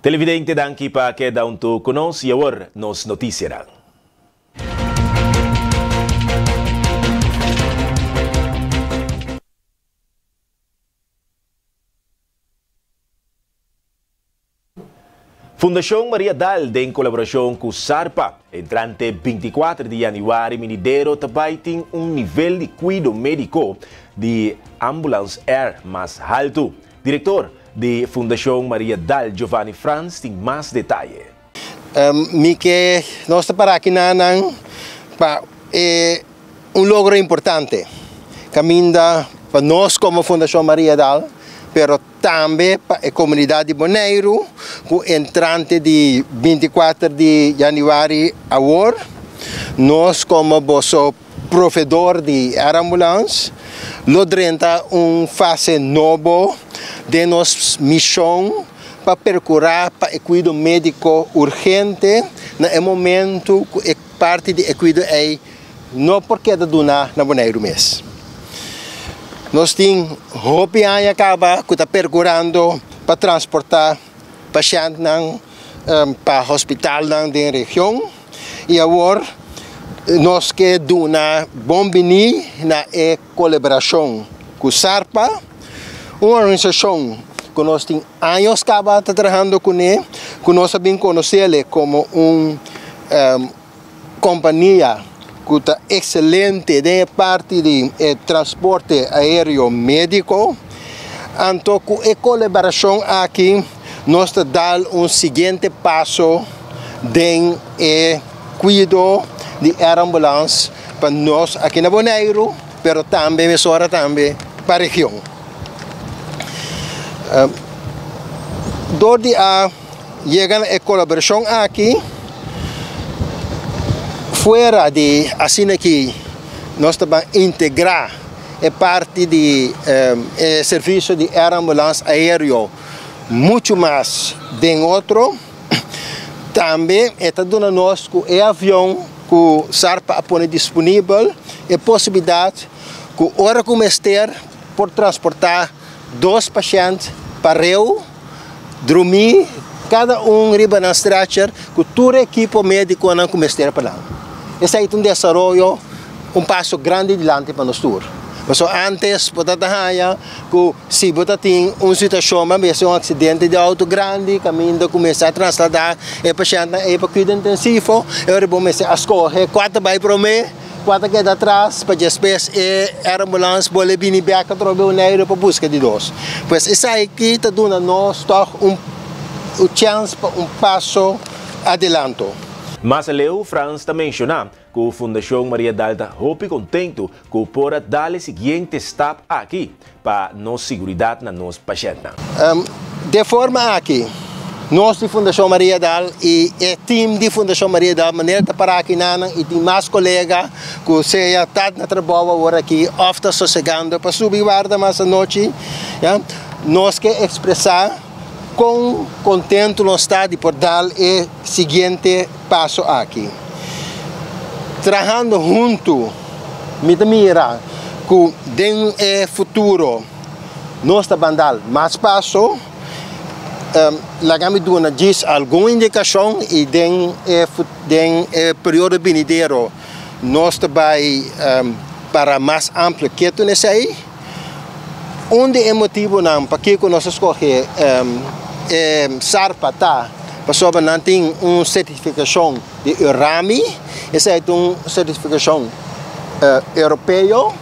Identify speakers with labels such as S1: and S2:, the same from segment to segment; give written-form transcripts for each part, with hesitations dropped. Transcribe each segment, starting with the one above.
S1: Televidente danki pa keda huntu ku nos i awor nos notisianan. Fundashon Maria Dal den kolaborashon ku Sarpa, entrante 24 di yanüari minidero ta bai tin un nivel di kuido médiko di Ambulance Air mas haltu. Direktor di Fundashon Maria Dal Giovanni Frans tin mas detaye.
S2: Mi ke nos ta para aki nan pa e Un logro importante caminda pa nos como Fundacion Maria Dal, pero tambe pa e comunidad di Boneiru cu entrante di 24 di januari awor, nos como boso proveedor di air ambulance lo drenta un fase nobo den nos mision pa percura pa e cuido medico urgente na e momento cu e Parti di e kuido ei no por keda duna na Boneiru mes. Nos tin hopi aña kaba ku ta perkurando pa transportá pashèntnan pa hospitalnan den region i awor nos ke duna bon biní na e kolaborashon ku SARPA, un organisashon ku nos tin años kaba ta trahando kuné, ku nos a bin konosele komo un kompania ku ta ekselente den e parti di e transporte aereo médiko. Anto ku e kolaborashon aki nos ta dal un siguiente paso den e kuido di air ambulance pa nos aki na Boneiru, pero tambe mesora tambe pa region. Dor di a yega na e kolaborashon aki, fuera di asina ki nos ta ban integrá e parti di e servisio di air ambulance aereo muchu mas den otro, tambe e ta duna nos ku e avion ku SARPA a pone disponibel e posibilidat ku ora ku mester por transportá dos pashènt pareu drumí kada un riba nan stretcher ku tur e ekipo médikonan ku mester pa nan. Esei ta un desaroyo, un paso grandi dilanti pa nos tur. Pasobra ántes bo ta ta haña ku si bo ta tin un situashon mas mester un aksidente di outo grandi kaminda ku mester a trasladá e pashèntnan ei pa kuido intensivo, e ora bo mester a skohe kua ta bai promé. Kua ta keda atras pa despues e air ambulance bolbe bini bek atrobe Boneiru pa buska di nos. Pues esaki ta duna nos tog un chèns pa un paso adelanto.
S1: Mas aleu Frans ta menshoná ku Fundashon Maria Dal ta hopi kontentu ku por a dal e siguiente stap aki pa nos siguridat na nos pashèntnan.
S2: De forma aki, nos di Fundashon Maria Dal i e tim di Fundashon Maria Dal manera ta para aki nanan i tin mas kolega ku sea ta na trabou awor aki òf ta sosegando pa subi warda mas anochi, ya, nos ke ekspresá kon kontentu nos ta di por dal e siguiente paso aki. Trahando huntu mi ta mira ku den e futuro nos ta ban dal mas paso. Laga mi duna djis algun indikashon i den e den e periodo binidero nos ta bai para mas amplio ketu na esei. Un di e motibunan pakiko nos a skohe e SARPA ta pasobra nan tin un sertifikashon di Eurami, esei ta un sertifikashon europeo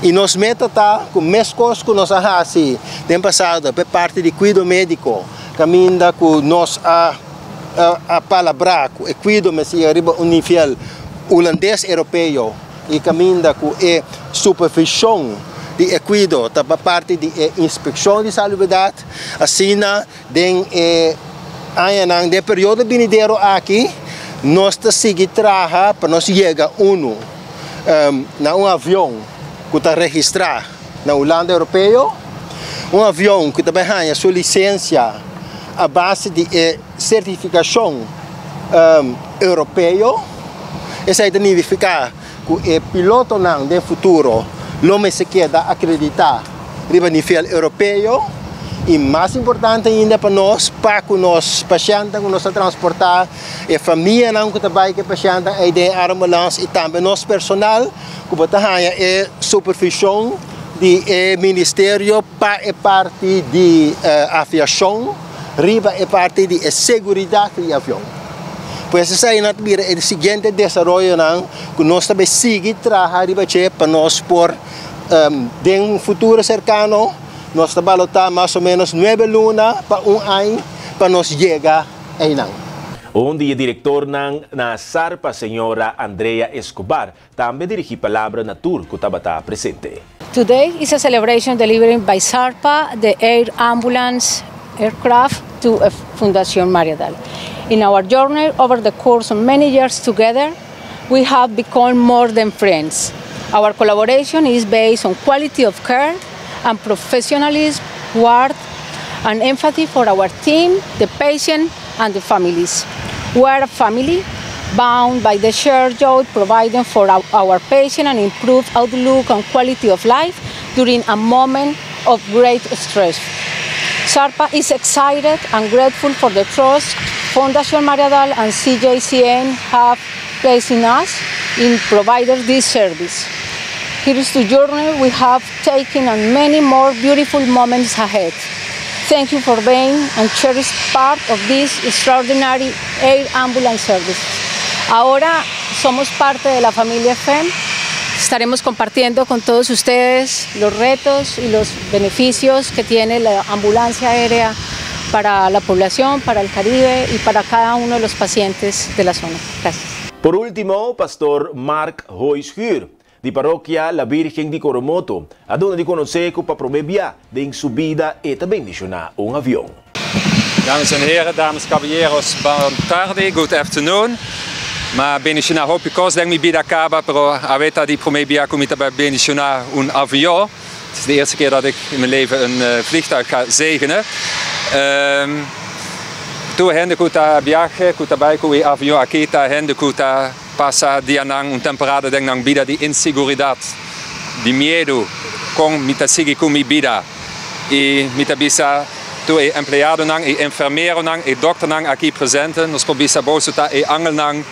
S2: i nos meta ta ku meskos ku nos a hasi den pasado pa e parti di kuido médiko kaminda ku nos a a palabrá ku e kuido mester yega riba un nivel hulandes europeo. I kaminda ku e supervishon di e kuido ta pa parti di e Inspekshon di Salubridat, asina den e añanan, den e periodo binidero aki, nos ta sigui traha pa nos yega unu na un avion ku ta registrá na Hulanda Europeo, un avion ku ta bai haña su lisensia a base di e sertifikashon europeo. Esei ta nifiká ku e pilotonan den futuro lo mester keda akreditá riba nivel europeo. I mas importante ainda pa nos, pa ku nos pashèntnan ku nos ta transportá, e famianan ku ta bai ku e pashèntnan ei den e ambulans i tambe nos personal ku bo ta haña e supervishon di e ministerio pa e parti di aviashon riba e parti di e seguridat di avion. Pues eseinan ta bira e siguiente desaroyonan ku nos ta bai sigui traha riba dje pa nos por den un futuro serkano. Nos ta balotá mas o ménos nuebe luna pa un añ pa nos yega einan.
S1: Un di e direktornan na SARPA, señora Andrea Escobar, tambe a dirigí palabra na tur ku tabata presente.
S3: Today is a celebration delivering by SARPA the air ambulance aircraft to Fundacion Mariadal. In our journey over the course of many years together, we have become more than friends. Our collaboration is based on quality of care and professionalism, warmth and empathy for our team, the patient and the families. We are a family bound by the shared joy providing for our, our patient and improved outlook and quality of life during a moment of great stress. SARPA is excited and grateful for the trust Fundación Mariadal and CJCN have placed in us in providing this service. Here is the journey we have taken and many more beautiful moments ahead. Thank you for being and cherished part of this extraordinary air ambulance service. Ahora somos parte de la familia FEM. Estaremos compartiendo con todos ustedes los retos y los beneficios que tiene la ambulancia aérea para la población, para el Caribe y para cada uno de los pacientes de la zona. Gracias.
S1: Por último, Pastor Mark Hoischuur, di Parokia La Virgen di Coromoto, a duna di konosé ku pa promé bia den su bida e ta bendishoná un avion.
S4: Dames en heren, dames caballeros, bon tardi, good afternoon. M'a bendishoná hopi kos den mi bida kaba, pero awe ta di promé bia ku mi ta bendishoná un avion. Het is de eerste keer dat ik in mijn leven een vliegtuig ga zegenen. Tur hende ku ta biaha, ku ta bai ku e avion aki, ta hende ku ta pasa dianan un temporada den nan bida di inseguridat, di miedu, kon mi ta sigui ku mi bida. I mi ta bisa tur e empleadonan, e enfermeronan, e dòkternan aki presente, nos por bisa boso ta e angelnan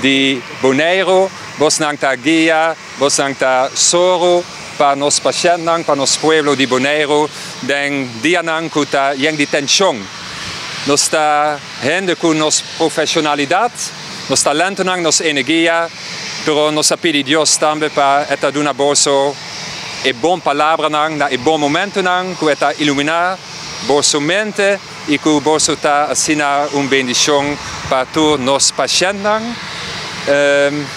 S4: di Boneiru, bosnan ta guia, bosnan ta sòru pa nos pashèntnan, pa nos pueblo di Boneiru den dianan ku ta yen di tenshon. Nos ta hende ku nos profeshonalidat, nos talentonan, nos energia, pero nos a pidi Dios tambe pa e ta duna boso e bon palabranan na e bon momentonan, ku e ta iluminá boso mente i ku boso ta asina un bendishon pa tur nos pashèntnan.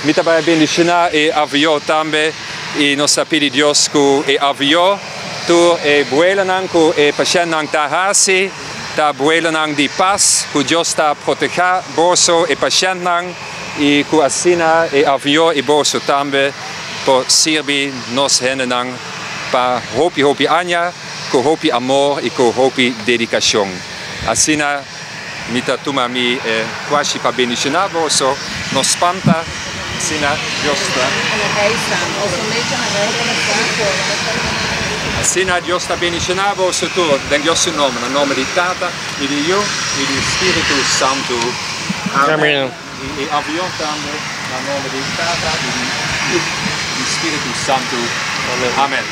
S4: Mi ta bai bendishoná e avion tambe i nos ta pidi Dios ku e avion, tur e buelonan ku e pashèntnan ta hasi, ta buelonan di pas, ku Dios ta protehá boso e pashèntnan i ku asina e avion i boso tambe por sirbi nos hendenan pa hopi hopi aña ku hopi amor i ku hopi dedikashon. Asina mi ta tuma mi kuashi pa bendishoná boso, no spanta, asina Dios ta. Asina Dios ta bendishoná boso tur den Dios su nòmber, na nòmber di Tata i di Yu i di Spiritu Santu. Amen. I e avion tambe na nòmber di Tata i di Yu i di Spiritu Santu. Amen.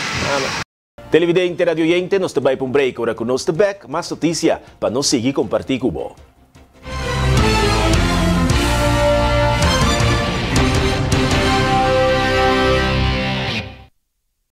S1: Televidente, radioyente, nos ta bai pa un break. Ora ku nos ta bèk, mas notisia pa nos sigui kompartí ku bo.